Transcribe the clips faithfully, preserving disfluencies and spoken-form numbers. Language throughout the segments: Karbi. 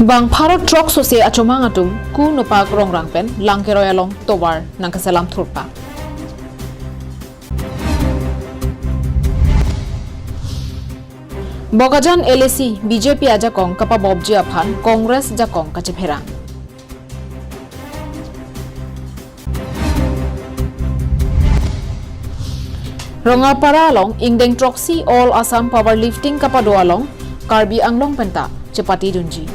Bang pharo throk sose achomang atum ku nopak rongrang pen Langkeroi along tovar nangkeselam thurpak. Bokajan L A C B J P ajakong kapabobji aphan Congress jakong kachepherang. Rongapara along ingdeng throksi All Assam Power Lifting kapado along Karbi Anglong penta chepatidunji.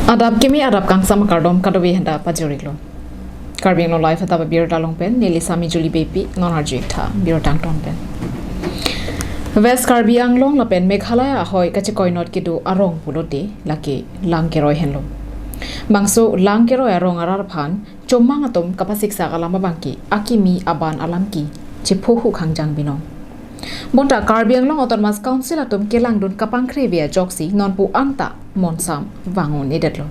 Adap kimi adap kangsam akardom kadokave aphanta pajirlo. Karbi Anglong Live athap abirta along pen neli Sami Juli Beypi non arju-ik tha birta angton pen. West Karbi Anglong lapen Meghalaya ahoi kachekoinot kedo arong pulote lake Langkeroi henlo. Bangso Langkeroi arong arat aphan chomang atum kapasiksak alam abangke akimi aban alam ke chephohu khangjang binong. Bonta Karbi Anglong Autonomous Council atum kelangdun kapangkhreve ajoksi nonpu anta monsam vang un-edetlo.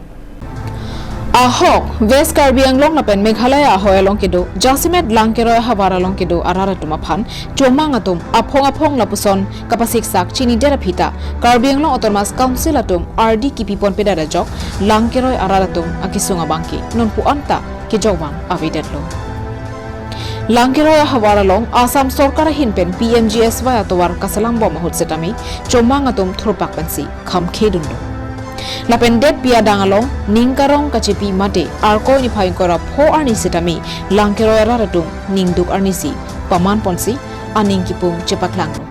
Ahok West Karbi Anglong lapen Meghalaya ahoi along kedo jasemet Langkeroi ahavar along kedo arat atum aphan chomang atum aphong aphong lapuson kapasiksak chinidet aphi ta Karbi Anglong Autonomous Council atum ardi kipiponpedet ajok Langkeroi arat atum akesung abangke nonpu anta kejovang avedetlo. Langkeroi ahavar along Assam Sorkar ahin pen P M G S Y atovar kaselambom ahut setame chomang atum thurpak pensi khamkhedunlo. Lapen detpi adang along ning karong kachepi mate Arkoi niphai ingkoi ra pho arni setame Langkeroi arat atum ningduk arnisi pamanponsi aning kipung chepaklanglo.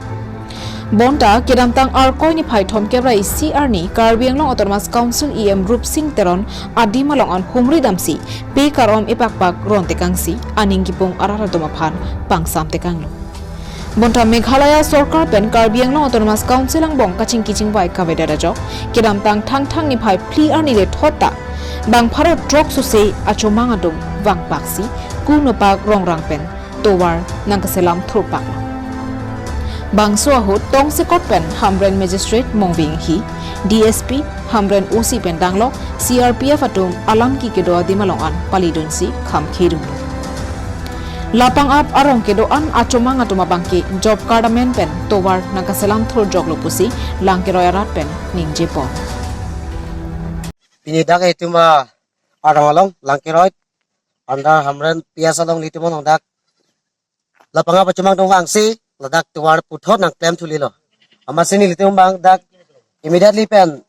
Bonta kedamtang Arkoi niphai thomkep ra isi arni Karbi Anglong Autonomous Council E M Rupsing Teron adim along an humri damsi pe karom epakpak ron tekangsi aning kipung arat atum aphan pangsam tekanglo. Bonta Meghalaya Sorkar pen Karbi Anglong Autonomous Council angbong kachingki chingvai kavedet ajok kedamtang Thangthang niphai phli arni le thot ta bang pharo throk sose achomang atum vangpaksi ku nopak rongrang pen tovar nangkeselam thurpaklo. Bangso ahut tongsekot pen Hamren Magistrate Mongving Inghi, D S P Hamren O C pen danglok C R P F atum alam ke kedo adim along an palidunsi khamkhedunlo. Lapangap arong kedo-an achomang atum abangke job card amen pen tovar nangkeselam thurjoklo pusi Langkeroi arat pen ningjepon. Pini dak itum arong along Langkeroi under Hamren P S along nelitum along dak lapangap achomang atum vangsi ladak tovar puthot nangklem thulilo. Amatsi nelitum abang dak immediately pen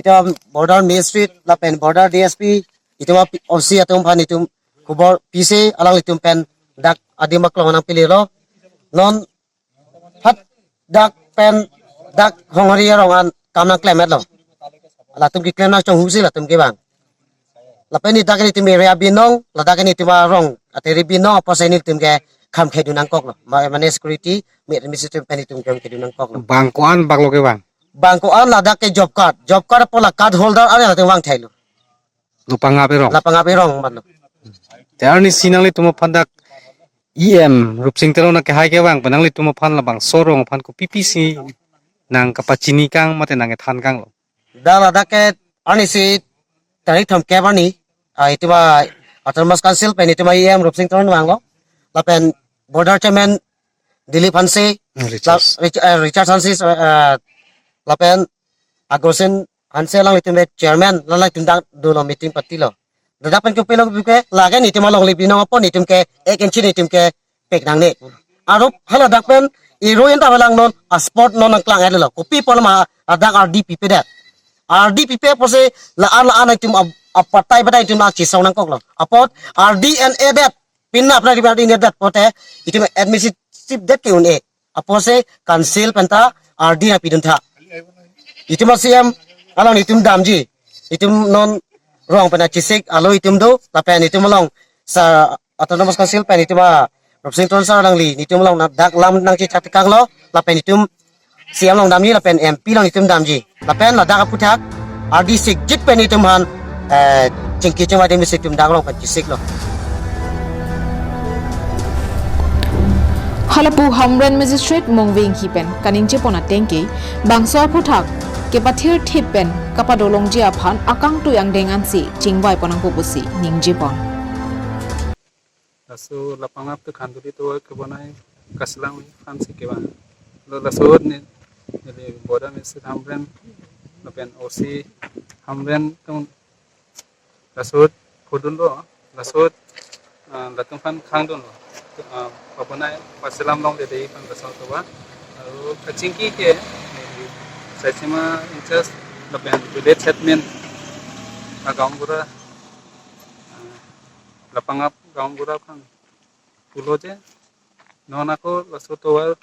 itum border magistrate lapen border D S P itum O C atum aphan itum khobor pisi alanglitum pen dak adim aklong nangpililo. Non hat dak pen dak Honghari arong an kam nangklemmetlo. Latum keklem nangchonghusi latum ke abang. Lapen idak nelitum area binong, ladak nelitum arong ateri binong, apotsi nelitum ke khamkhedun nangkoklo. Ma-, mane security, mi administrative pen itum khamkhedun nangkoklo. Bang ko-an banglo ke abang? Bang ko-an ladak ke job card. Job card apot la card holder arni latum vangthailo. Lapangap arong. Lapangap arong matlo. Te arnisi nanglitum aphan dak E M Rupsing Teron akehai kevang pen nanglitum aphan labangso arong aphan kopi pisi nangkapachini kang mate nangkethan kanglo? Dak ladak ke arnisi tarik thomkep arni, ah, itum a Autonomous Council pen itum a E M Rupsing Teron vanglo. Lapen border chairman Dilip Hanse, Richard. La-, Rich-, eh, Richard Hanse, eh, lapen Agosin Hanse alanglitum le chairman, alanglitum dak dolo meeting patilo. Ladak pen kopilo ke lake nelitum alongle binong apot nelitum ke ek inchi nelitum ke pek nangne. Arup hala dak pen iro enta balang non a spot non nangklang-etlo. Kopi apotlo ma ladak ardi pipedet. Ardi pipe apotsi la-an la-an itum ap-, apatai patai itum la chisong nangkoklo. Apot ardi en-edet. Pini aphrang ardi en-edet pote itum administrative det ke un-e. Apotsi council penta ardi nangpidun tha. Itum a C M along itum damji. Itum non rong pen achesik alo itum do, lapen itum along sa Autonomous Council pen itum a Rupsing Teron sir alangli, itum along na dak lam nangchechak tekanglo, lapen itum C M along damji, lapen M P along itum damji. Lapen ladak aphuthak ardi sikjit pen itum aphan, eh, chingki chingvai adim si itum dak along pen chesiklo. Halapu Hamren Magistrate Mongving Inghi pen kaningjepon ateng ke, bangso aphuthak kepathirthip pen kapadolongji aphan akangtui angdeng ansi chingvaipon nangpo pusi ningjepon. Laso lapangap tu khanduli tovar kebonai kaselam aphansi kevang. Lo laso ne Neli Border Magistrate Hamren lapen O C Hamren atum laso pudunlo, laso, ah, latum aphan khangdunlo. Ah, pabonai paselam longledetji aphan laso atovar. Aru kachingki ke, eh, Saisima in-charge lapen village headman agaonbura, ah, lapangap gaonbura aphan pulo je, non ako laso atovar,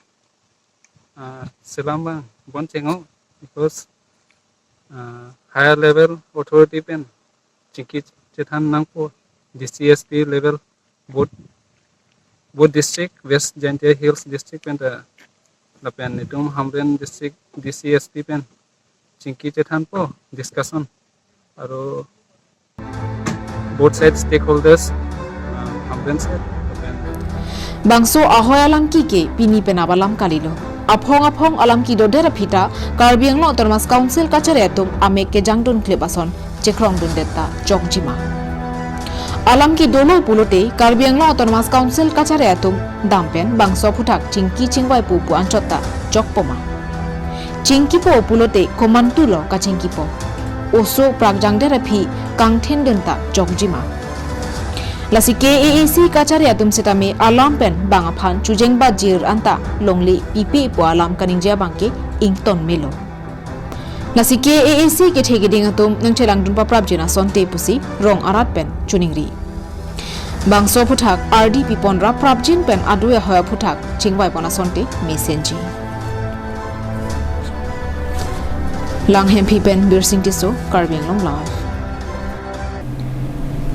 ah, selam abang bon cheng-o, because, ah, higher level authority pen chingki chethan nangpo, D C S P level, both, both district, West Jaintia Hills district pen ta, lapen itum Hamren district D C S P pen chingki chethanpo, discussion. Aru both side stakeholders, uh, Hamren side, lapen bangso ahoi alam ki ke pini penap alam kalilo. Aphong aphong alam kedodet aphi ta Karbi Anglong Autonomous Council kachari atum amek kejangdun klip ason chekrongdundet ta chokjima. Alam kedolo pulote Karbi Anglong Autonomous Council kachari atum dam pen bangso aphuthak chingki chingvaipo pu anchot ta chokpoma. Chingkipo pulote komantulo kachingkipo? Oso prak jangdet aphi kangthendun ta chokjima. Lasi K A A C kachari atum setame alam pen bang aphan chujeng bajir anta longle pipe pu alam kaningje abang ke ington melo. Lasi K A A C kethe keding atum nangchelangdun paprapjin asonte pusi rong arat pen choningri. Bangso aphuthak ardi pipon raprapjin pen adui ahoi aphuthak chingvaipon asonte mesenji. Langhemphi pen Birsing Tisso, Karbi Anglong Live.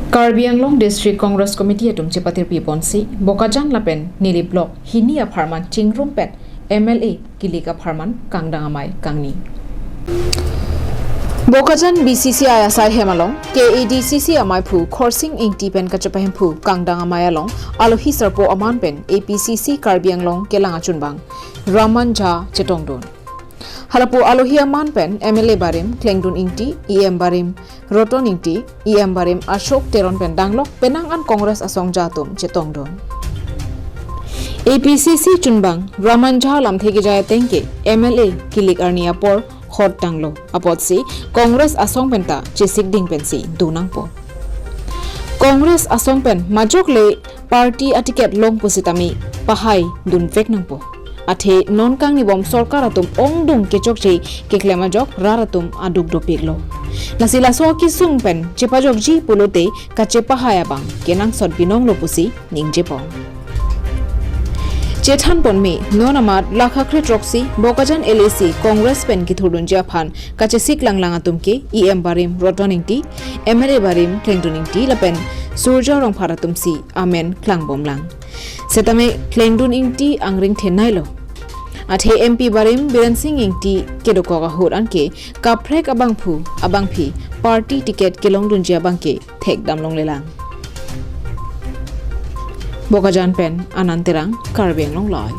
Karbi Anglong District Congress Committee atum chepatirpiponsi Bokajan lapen Nilip Block hini apharman chingrum pen M L A kilik apharman kangdang amei kangni. Bokajan B C C I asai hem along K A D C C amaiphu Khorsing Ingti pen kachepahemphu kangdang amei along alohi sarpo aman pen A P C C Karbi Anglong kelang achunbang Raman Jha chetongdun. Halapu alohi aman pen M L A barim Klengdun Ingti, E M barim Roton Ingti, E M barim Ashok Teron pen danglok penang an Congress asongja atum chetongdun. A P C C chunbang Raman Jha lamthe kejai ateng ke M L A kilik arni apor hot tanglo apotsi Congress asong pen ta chesik ding pensi do nangpo. Congress asong pen majok le party aticket long pusitame pahai dunvek nangpo. Athe non kangnibom sorkar atum ongdung kechokche keklem ajok rat atum aduk dopiklo. Lasi laso akesung pen chepajokji pulote kachepahai abang kenangsot binonglo pusi ningjepon. Chethanpon me non amat lakha kre throksi Bokajan L A C Congress pen kethurdunji aphan kachesik langlang atum ke E M barim Roton Ingti, M L A barim Klengdun Ingti lapen Surjya Rongphar atumsi amen klangbomlang. Setame Klengdun Ingti angring thenailo. Athe M P barim Biren Sing Ingti kedokok ahut anke kaprek abangphu abangphi party ticket kelongdunji abang ke thekdam longlelang. Bokajan pen Anand Terang, Karbi Anglong Live.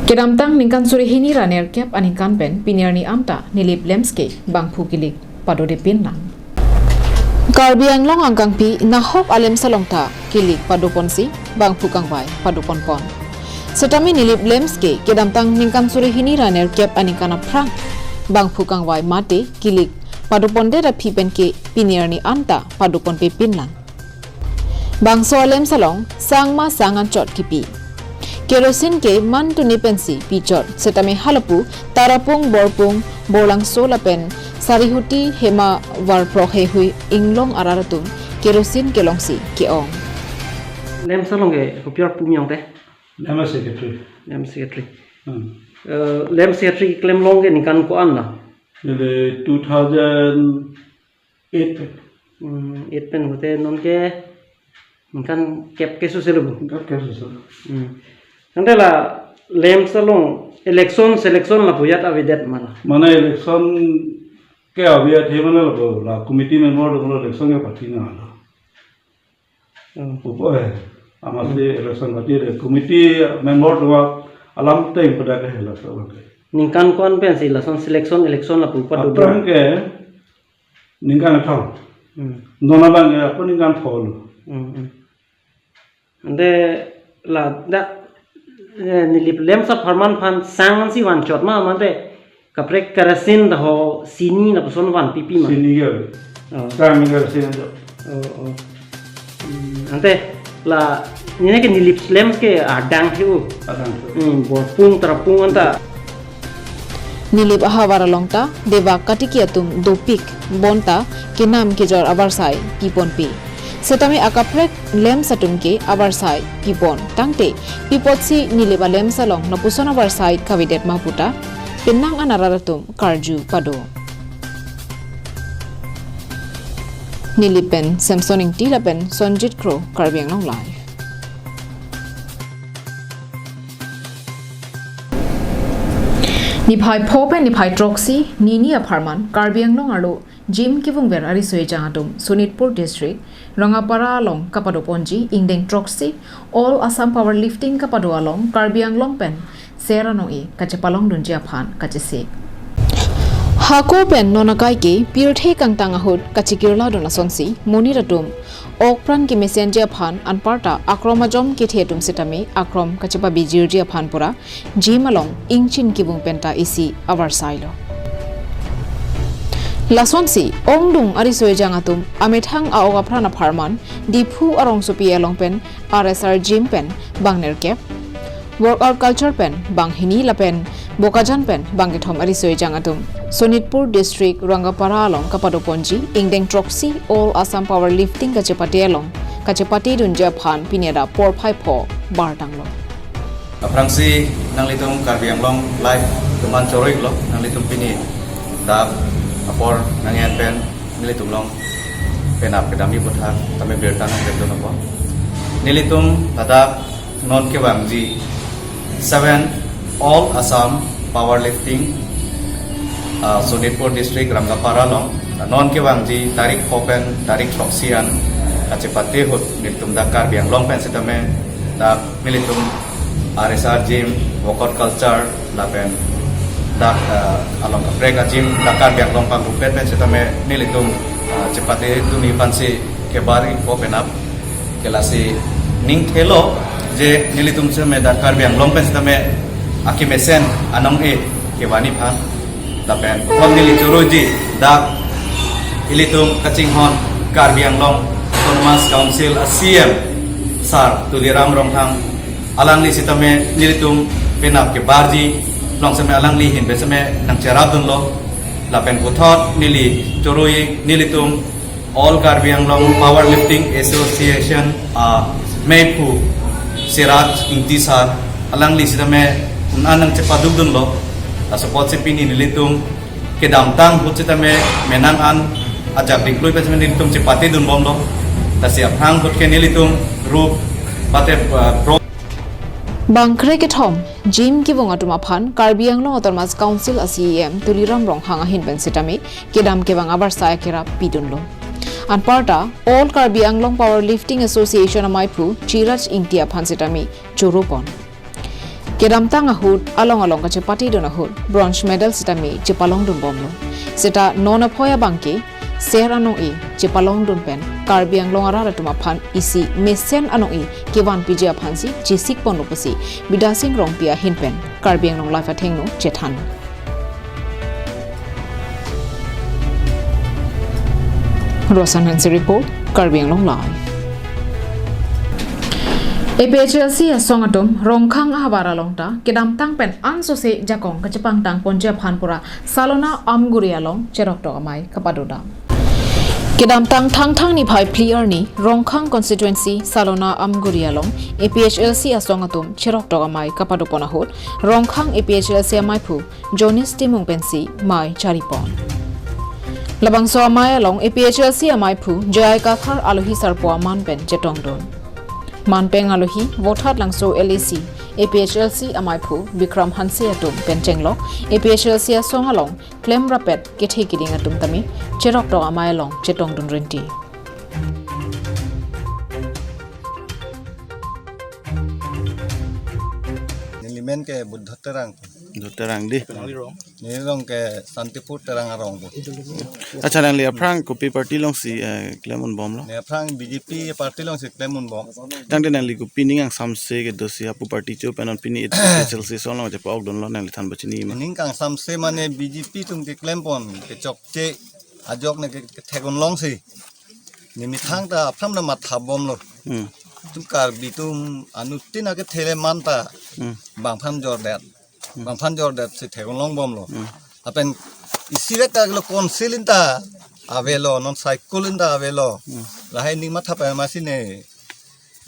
Kedamtang ningkan suri hini ra nerkep aningkan pen pini arni anta Nilip LAMPS ke bangphu kilik padodepinlang. Karbi Anglong angkangpi nahok aLAMPS along ta kilik padoponsi bangphu kangvai padoponpon. Setame Nilip LAMPS ke kedamtang ningkan suri hini ra nerkep aningkan aphrang bangphu kangvai mate kilik padopondet aphi pen ke pini arni anta padoponpepinlang. Bangso aLAMPS along sang ma sang anchot kipi. Kerosene ke man tuni pensi pichot setame halapu Tarapung, Borpung, Borlangso lapen Sarihuti, Hema, Varprok heihui inglong arat atum kerosene kelongsi ke-ong. LAMPS along ke kopi arpu mi-ong te? LAMPS secretary. LAMPS secretary. Hmm. Eh, LAMPS secretary keklem long ke ningkan ko-an la? Neli two thousand eight pen. Hmm, eight pen hote non ke ningkan kep keso selo bo. Ningkan kep keso selo. Hmm. Tangte la LAMPS along election selection lapu ajat avedet ma la? Mane election ke ave athe mane lapu la committee member lo election ke party nanglo. Hmm. Upo eh, amatsi election party de committee member atum alam time pada ke hela sa. Ningkan ko-an pensi lason selection election lapu pado? Aphrang ke ningkan thom. Hmm. Non abang ke ako ningkan thom. Hmm, hmm. Ante ladak Eh, Nilip lamps apharman aphan sang si vanchot ma, mate kaprek kerosene daho sini lapuson van pipi ma? Sini ke. Oh. Sang kerosene do. Oh, oh. Hmm, ante la nini ke Nilip lamps ke adang thu. Adang thu. Hmm, borpung tarapung anta. Nilip ahavar along ta debak katiki atum dopik bonta kenam kejor avarsai piponpe. Setame akaprek lamps atum ke avarsai pipon. Tangte pipotsi Nilip a lamps along lapuson avarsai kavedet ma puta penang an arat atum karju pado. Nilip pen Samson Ingti lapen Sonjit Kro, Karbi Anglong Live. Niphai pho pen niphai throksi nini apharman Karbi Anglong arlo gym kevungver ariso ejang atum Sonitpur District Rangapara along kapadoponji ingdeng throksi All Assam Powerlifting kapado along Karbi Anglong pen ser anong-e kachepalongdunji aphan kachesik. Hako pen non akai ke pirthe kangtang ahut kachekirla dun asonsi monit atum okpran kemesenji aphan anparta akrom ajom kethe atum setame akrom kachepabijirji aphan pura gym along ingchin kevung penta isi avarsai lo. Lasonsi ongdung ariso ejang atum amethang a-ok apran apharman Diphu arongsopi along pen R S R gym pen bang nerkep, workout culture pen bang hini lapen Bokajan pen bang kethom ariso ejang atum Sonitpur District Rangapara along kapadoponji ingdeng throksi All Assam Powerlifting kachepate along kachepatedunji aphan pini adap porphai pho bartanglo. Aphrangsi nanglitum Karbi Anglong Live atum aphan choro-iklo, nanglitum pini dak apor nang-en pen nelitum along penap kedamji aphuthak tame birta nangpedun apot, nelitum ladak non kevangji seven All Assam Powerlifting, ah, Sonitpur District Rangapara along non kevangji tarik pho pen tarik throksi an kachepate ahut nelitum dak Karbi Anglong pen setame dak nelitum R S R gym, workout culture lapen dak, ah, along kaprek a-gym dak Karbi Anglong pangrumpet pen setame nelitum, ah, chepatedunji aphansi kebar-ikpo penap. Ke lasi ning thelo je nelitum setame dak Karbi Anglong pen setame akemesen anong-e kevanji aphan. Lapen puthot neli choroji dak ilitum kachinghon Karbi Anglong Autonomous Council a-C E M Sir Tuliram Ronghang, alangli setame nelitum penap kebarji along setame alangli ahin pen setame nangcherapdunlo. Lapen puthot neli choro-ik nelitum All Karbi Anglong Powerlifting Association ameiphu Siraj Ingti Sir, alangli setame un-an nangchepadukdunlo. Laso apotsi pini nelitum kedamtang ahut setame menang an ajak dingklui pen setame nelitum chepatedunbomlo. Lasi aphrang ahut ke nelitum rup mate, ah, pro- Bangkre kethom gym kevung atum aphan Karbi Anglong Autonomous Council a-C E M Tuliram Ronghang ahin pen setame kedam kevang avarsai akerap pidunlo. Anparta All Karbi Anglong Powerlifting Association ameiphu Siraj Ingti aphan setame choropon. Kedamtang ahut along along kachepatedun ahut bronze medal setame chepalongdunbomlo. Seta non aphoi abangke ser anong-e chepalongdun pen Karbi Anglong arat atum aphan isi mesen anong-e kevanpiji aphansi chesikponlo pusi Bidya Sing Rongpi ahin pen Karbi Anglong Live athengno chethan. Rosan Hanse report, Karbi Anglong Live. A P H L C asong atum Rongkhang ahavar along ta kedamtang pen ansose jakong kachepangtangponji aphan pura Salona Amguri along cheroktok amei kapadodam. Kedamtang Thangthang niphai phli arni Rongkhang constituency Salona Amguri along A P H L C asong atum cheroktok amei kapadopon ahut Rongkhang A P H L C ameiphu Jonis Timung pensi mei charipon. Labangso amei along A P H L C ameiphu J I Kathar alohi sarpo aman pen chetongdun. Manpeng alohi Vothatlangso L A C A P H L C ameiphu Bikram Hanse atum pen chenglok A P H L C asong along klemrapet kethe kiding atum tame cheroktok amei along chetongdun rinti. Neli men ke Buddha Terang. Doterang di. Neli rong ke Santipur Terang arong po. Accha, nangli aphrang kopi party alongsi, eh, klem un bomlo? Ne aphrang B J P party alongsi klem un bom. Tangte nangli kopi ning kangsamse kedosi hapu party cho pen non pini A P H L C asong along chepa-ok dunlo, nangli than pachini ma? Ning kangsamse mane B J P atum keklem pon kechokche ajok ne ke, kethek un longsi. Ne methang ta aphrang na matha bomlo. Hmm. Tu Karbi atum anuttin akethele man ta. Hmm. Bang aphan jordet. Hmm. Bang aphan jordet si thek un long bomlo. Hmm. Lapen isi vek ta lo council in ta avelo, non cycle in ta avelo. Hmm. Lahai ning matha pen amatsi ne.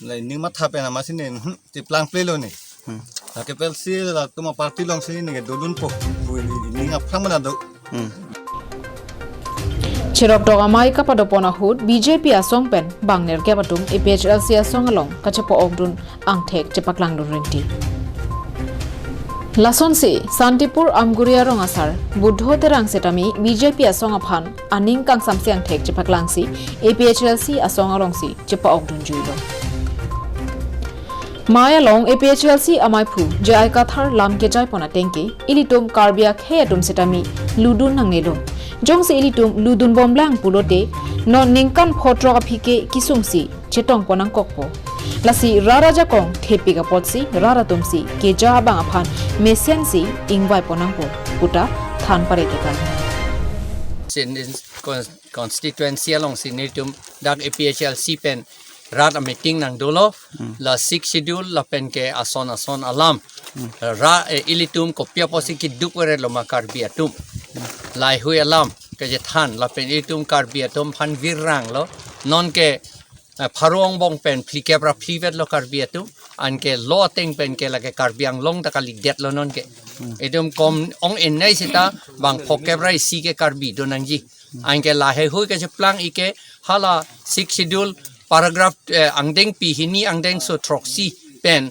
Lahai ning matha pen amatsi ne, hmm, cheplang plelo ne. Hmm. Lake pensi latum aparty alongsi ne ke dodunpo. Pu ne ning aphrang mana do. Hmm. Cheroktok amei kapadopon ahut B J P asong pen bang nerkep atum A P H L C asong along kachepa-ok dun angthek chepaklang dun rinti. Lasonsi Santipur Amguri arong asar Buddho Terang setame B J P asong aphan aning kangsamse angthek chepaklangsi A P H L C asong alongsi chepa-ok dun juilo. Mei along A P H L C ameiphu J I Kathar lam kejai pon ateng ke ilitum Karbi akhei atum setame ludun nangnelo. Jongsi ilitum ludun bomlang pulote non ningkan pho throk aphi ke kesungsi chetong pon nangkokpo. Lasi rat ajakong thepik apotsi rat atumsi keja abang aphan mesensi ingvai pon nangpo puta than pare tekan. Sin con-, constituency alongsi nelitum dak A P H L C pen rat ameeting nangdolo. Hmm. La Sixth Schedule lapen ke ason ason alam. Hmm. Ra, eh, ilitum kopi apotsi keduk veret lo ma Karbi atum. Hmm. Laheihui alam kachethan lapen ilitum Karbi atum aphan virrang lo. Non ke, eh, pharo angbong pen phlikep ra phli vetlo Karbi atum. Anke law ateng pen ke lake Karbi Anglong ta kalidet lo non ke. Hmm. Itum kom ong-en nei seta bang phokep ra isi ke Karbi do nangji. Anke laheihui kacheplang ike hala Sixth Schedule paragraph, eh, angdengpi hini angdengso throksi pen,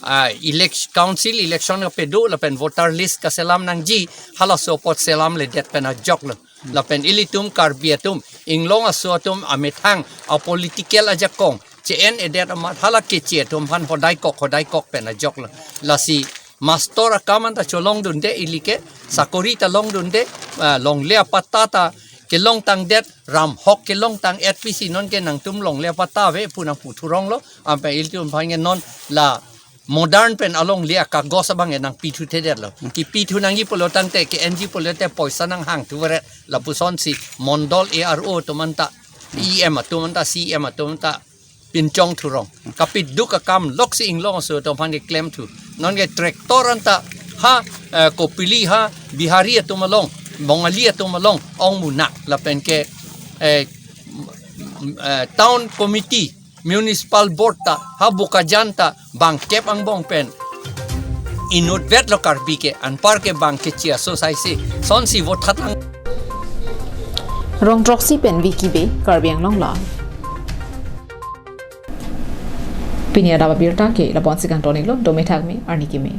ah, elect-, council election kapedo lapen voter list kaselam nangji halaso apot selamledet pen ajok lo. Lapen ilitum Karbi atum inglong aso atum amethang apolitical ajakong che-en-edet amat hala keche atum aphan hodai kok, hodai kok pen ajok lo. Lasi master akam anta cholong dunde ili ke, sakori ta long dunde, ah, longle apatta ta kelongtangdet, ram hok kelongtang-et pusi non ke nangtum longle apatta ave pu nangpu thurong lo, ampe ilitum aphan ke non la modern pen alongle akagos abang ke nangpi thuthedet lo. Kipi thu nangji pulo tangte ke-enji pulote poisa nanghang thu veret lapusonsi mondol A R O atum anta, E M atum anta, C M atum anta pinchong thurong. Kapi duk akam loksi inglong aso atum aphan keklem thu. Non ke tractor anta ha, eh, Kopili ha Bihari atum along, Bongali atum along ong munak lapen ke, eh, eh, town committee, municipal board ta ha Bokajan ta bangkep angbong pen inutvet lo Karbi ke, anpar ke bang keche aso saisi sonsi vothat ang. Rong throksi pen Vicky Bey, Karbi Anglong Live. Pini adap abirta ke lapu-ansi kangton-iklo, dome thakme, arni keme.